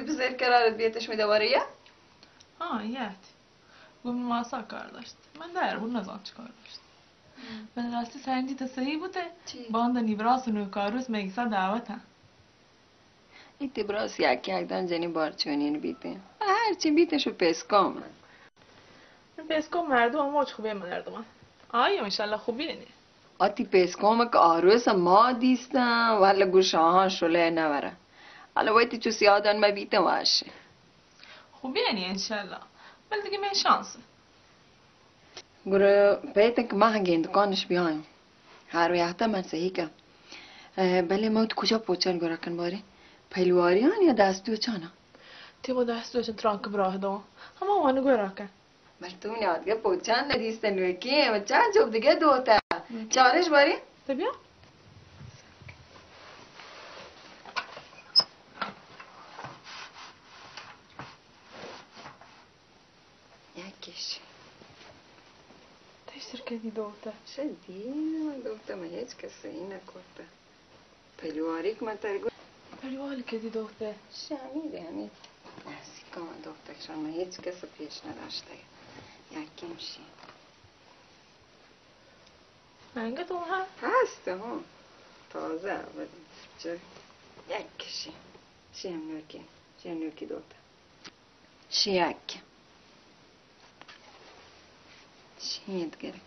بزیر قرارت بیتش می دواره یا؟ ها، یات. گوں ماسا کار داشت. من در بود نزان چه کار داشت. من راستی سنجی تو صحیح بوته. چی؟ باندنی براس و نوکاروس میگسا دعوت هم. ای تی براس یک یک دان جنی بار چونین بیته. هر چی بیته شو پیسکام. پیسکام مردم هم موچ خوبه مردم. آی انشالله خوبی نی. آتی پیسکام که آروس ما دیستن، ولی گوش آهان شله نوره. حالا وقتی چو سیادان ما بیته واشه. خوبی نی انشالله. بل دیگه می شانس. گره پیتن که ما گندکانش بیایم. هر وقت من صحیح که. اه، بله ما تو کجا پوچن گره کن باری؟ پهلواریان یا دستو چانا؟ تی ما دستو چن ترانک براه دو. هما وان گره کن. بل تو منی آدگه پوچان ندیسته نوکی، و چند جوب دیگه دوتا. چارش باری؟ تو بیا. یکیش. تشتر کدی دوتا. شدی من دوتا، من هیچ کسی نکرده. پلیواری که من تر گو-، پلیواری کدی دوته؟ شامی ده همی. اسی که من دوته شان من هیچ کس پیش نداشته. یکیم شی. انگه تو ها؟ هست ها. تازه اول. چه؟ یک شی. شی هم نوکی. شی هم نوکی دوته. شیک. شید گره.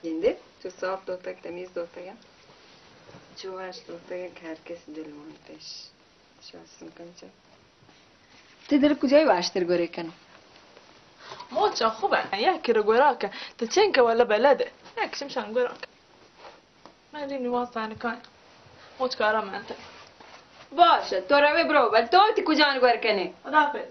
گندے؟ چو صاف دوتگ، تمیز دوتگ. چو وش دوتگ کہ ہر کس دل وانتش. شاستن کن چو. تی دل کجای واشتر گورے کن؟ موچا خوبه، یک رو گورا کن. تو چنکه والا بلده. یک شمشان گورا کن. من ری نماز تان کن. موچ کارا من ته. باشه، تو روی برو، بل تو تی کجان گور کنی؟ خدا حافظ.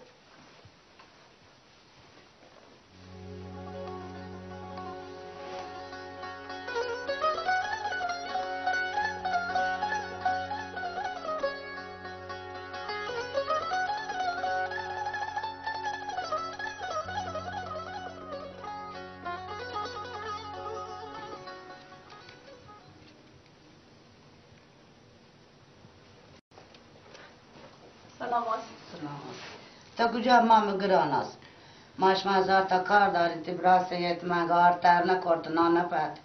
سلام علیکم. سلام علیکم. تو کجا ما گران است؟ ما شما هزار تا کار داریم، تی براس یت ما گار تر نکرد، نان نپد.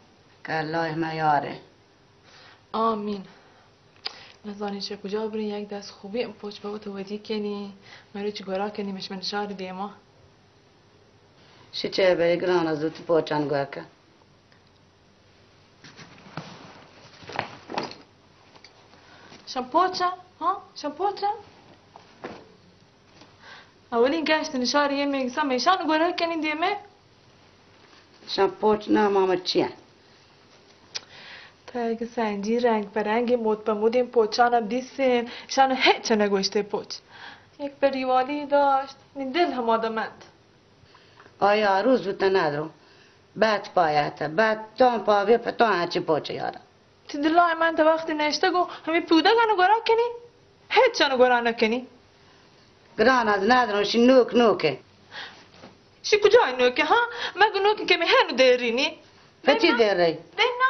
که الله ما یاره. آمین. نزانی چه کجا برین، یک دست خوبی پوچ بابت ودی کنی، مروچ گورا کنی، مش من شار دیما. شی چه بری گران است، زوت پوچان گور کن. شمپوچا؟ ها؟ شمپوچا؟ اولی گشت نشاری یه میگسا میشان گوره کنی دیمه؟ شمپوچ نه ماما چیه؟ تا اگه سنجی رنگ په رنگ مد په مد این پوچانا دیسین، شانو هیچ نگوشته پوچ. یک پریوالی داشت، نی دل هما دمند. آیا روز بوته ندارم. بعد پایته، بعد تان پاوی په تان هرچی پوچه یارم. تی دلای من تا وقتی نشته گو، همی پودگانو گورا کنی؟ هیچ چانو گورا نکنی؟ گران از ندارم، شی نوک نوکه. شی کجای نوکه، ها؟ مگو نوکه که می هنو دیرینی؟ په چی دیری؟ دینا.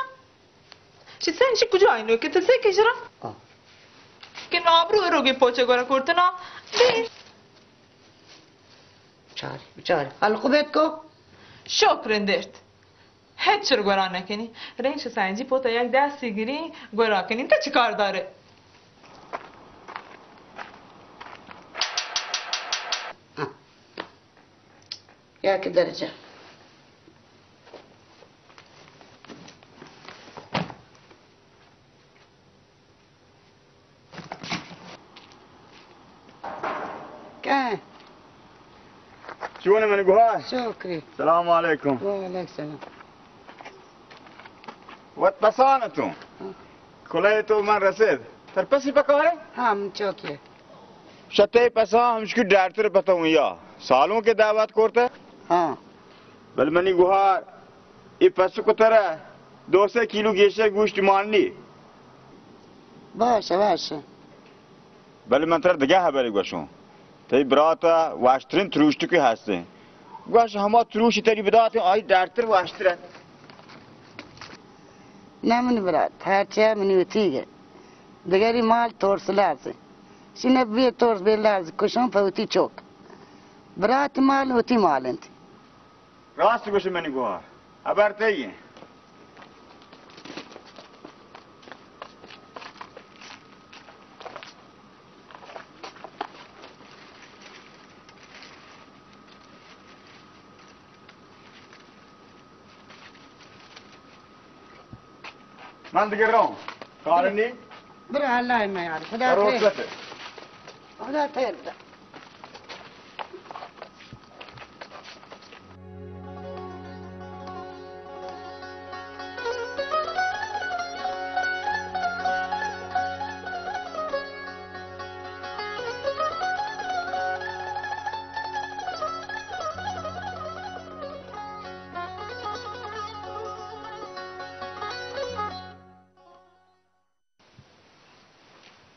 شی سن شی کجای نوکه؟ تی سه کجرا؟ آه. که نابرو روگی پوچه گورا کرتنا؟ دی. بچاری، بچاری. حال خوبت کو؟ شکر اندرت. هچ چر گورا نکنی. رنگ شو سنجی پوتا یک دستی گری گورا کنی. تا چی کار داره؟ آه. یک درجه. کئے؟ چون ئے منی گوھار؟ شکری. سلام علیکم. وعلیکم سلام. وت پسان اتوں. ہاں. کلہ تو من رسید. تر پسی پکارے؟ ہاں، من چوکی. شتے پسا ہمشکی ڈاکٹر پتوں یا. سالوں کے دعوت کرتے؟ ہاں. بل منی گوھار، اے پسو کو ترا دو سئے کیلو گیشتر گوشت مان نی. باش، باش. بلے من ترا دگہ ہبرے گوشوں. تئی برات ء واشتریں تروشتکے ہستیں. گوش ہما تروشی تری بداتیں، آئی ڈاکٹر واشتر ات. نہ منی برات، ہرچی منی وتیگ ء. دگری مال ترس لرزیں. چی نہ بے ترس بے لرز کشاں پہ وتی چک۔ برات مال وتی مال انت۔ راست گوشی منی گوہار۔ ہبر تئی انت۔ من دگہ رواں۔ کار نی؟ برو، اللہ میار۔ خدا خیر۔ خدا خیر۔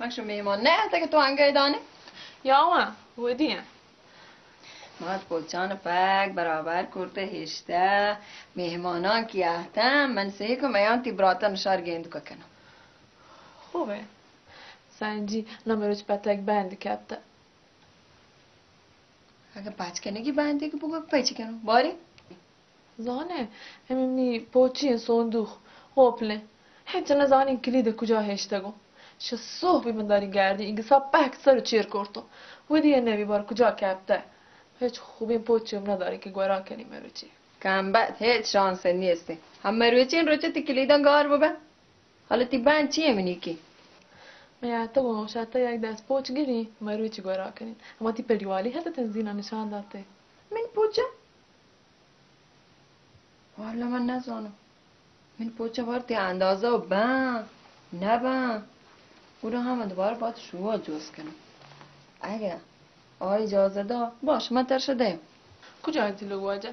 من شو مہمان نہ آتہ کہ تو انگہ دانے؟ یا من ودی ہیں۔ مات پوچان پاک برابر کرتے ہشتہ، مہمانان کی آتن، من سہی کو میان تی براتن شار گیند کو کنم۔ خوبے۔ سنجی، نمروچ پتک بند کپتہ۔ اگہ پچ کنگی بندے کہ بگو پچ کنو۔ باری؟ زانے، ہمے منی پوچی صندوق ہوپلیں۔ ہچ نزانی کلید کجا ہشتگو۔ شہ صبح من داری گردی، گسا پہک سر چیر کرتو۔ ودی نبی بار کجا کپتہ۔ ہچ خوبیں پوچی ہم نداری کہ گورا کنی مروچی۔ کم بد، ہچ شانس نیستی۔ ہم مروچی روچ تی کلیدان گار ببن۔ حالا تی بند چی منی کی؟ من آتگوں، شاتا یک دست پوچ گری، مروچی گورا کنین۔ اما تی پلیوالی ہتا تنزینا نشان داتے۔ من پوچا؟ والا من نزانم۔ من پوچا بار تی اندازہ و بن، نبن۔ گڑا ہم دوبارہ باید شوا جوز کنم۔ اگہ آئی اجازہ دا، باش، من ترشہ دیم۔ کجا انتی لوگ واجہ؟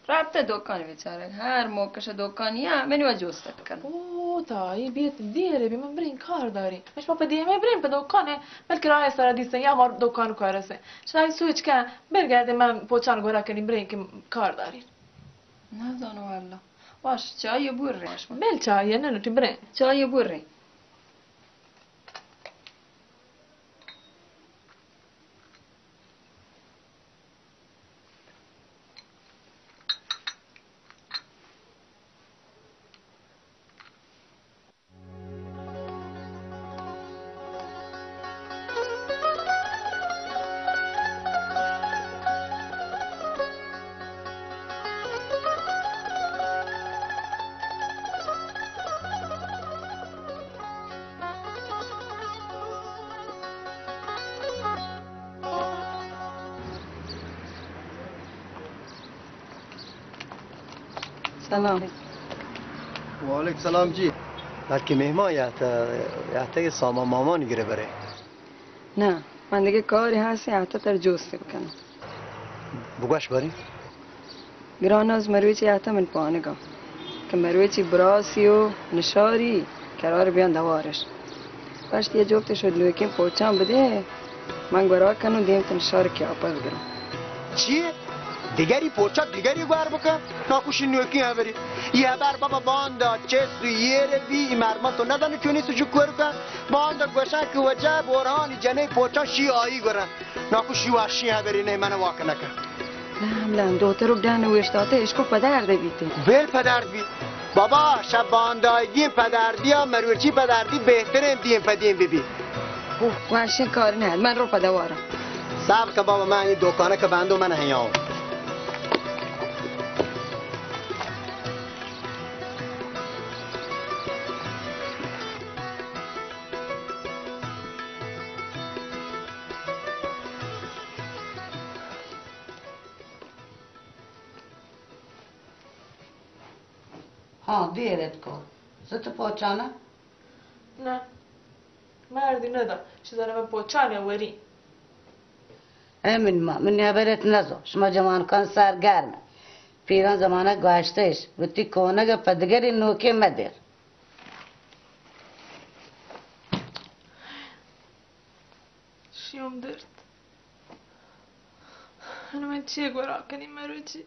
رپتہ دکان بیچارگ، ہر موقع شہ دکانی ہاں، منی وا جوست کن۔ او تا، ای بیت دیر بی، من برین کار داری۔ مش ما پہ دیمے برین پہ دکانے، بلکہ راہ سرا دیسن یا مار دکان کارسے۔ شاید سوچ کن، برگردے من پوچان گورا کنی برین کہ کار داری۔ نزانو واللہ۔ باش، چای بور رے۔ بل چای، نه نوٹی برین۔ چای بور رے۔ سلام۔ وعلیکم سلام جی۔ بلکہ مہمان یہتہ، یہتہ کہ سامان مامان گرے برے۔ نہ، من دگہ کارے ہست، یہتہ تر جوست بکنم۔ بگوش باری۔ گراناز مروچی آتہ من پانگا کہ مروچی براسی و نشاری قرار بیان دوارش۔ پشت یہ جوکت شد نوکیں پوچان بدے، من گورا کنوں دیم تن شار کیا پس گرم۔ چی؟ دگری پوچا دگری گوار بکن؟ ناکوشی نوکیں ہبری۔ یہ ہبر بابا باندا چست و یہ بی، ای مردمان تو ندانی چونی سو شکر کن۔ باندا گوشن کہ وجہ بورانی جنہ پوچان شی آئی گرن۔ ناکو شی واشی ہبری نہ، من واک نکن۔ لام لام، دوترک ڈن اوشتاتے، اشکو پدرد بیتے۔ بل پدرد بی۔ بابا، شب باندائیگی پدردی یا مروچی پدردی بہترین دیم پہ دیم بی بی۔ اوہ، واشیں کار نہ، من رو پدا وارم۔ صبر کن بابا، من یہ دکانہ کہ بندو من ہیاؤں۔ ہاں، دیر اتکو۔ زت پوچانا؟ نہ، مردی ندا۔ شزانہ من پوچانی وری۔ اے من ما، من ہبرت نزو۔ شما جوانکان سرگرم۔ پیران زمانہ گوشتش، وتی کونگ پہ دگری نوکے مدر۔ شیوم درد۔ من چی گورا کنی مروچی؟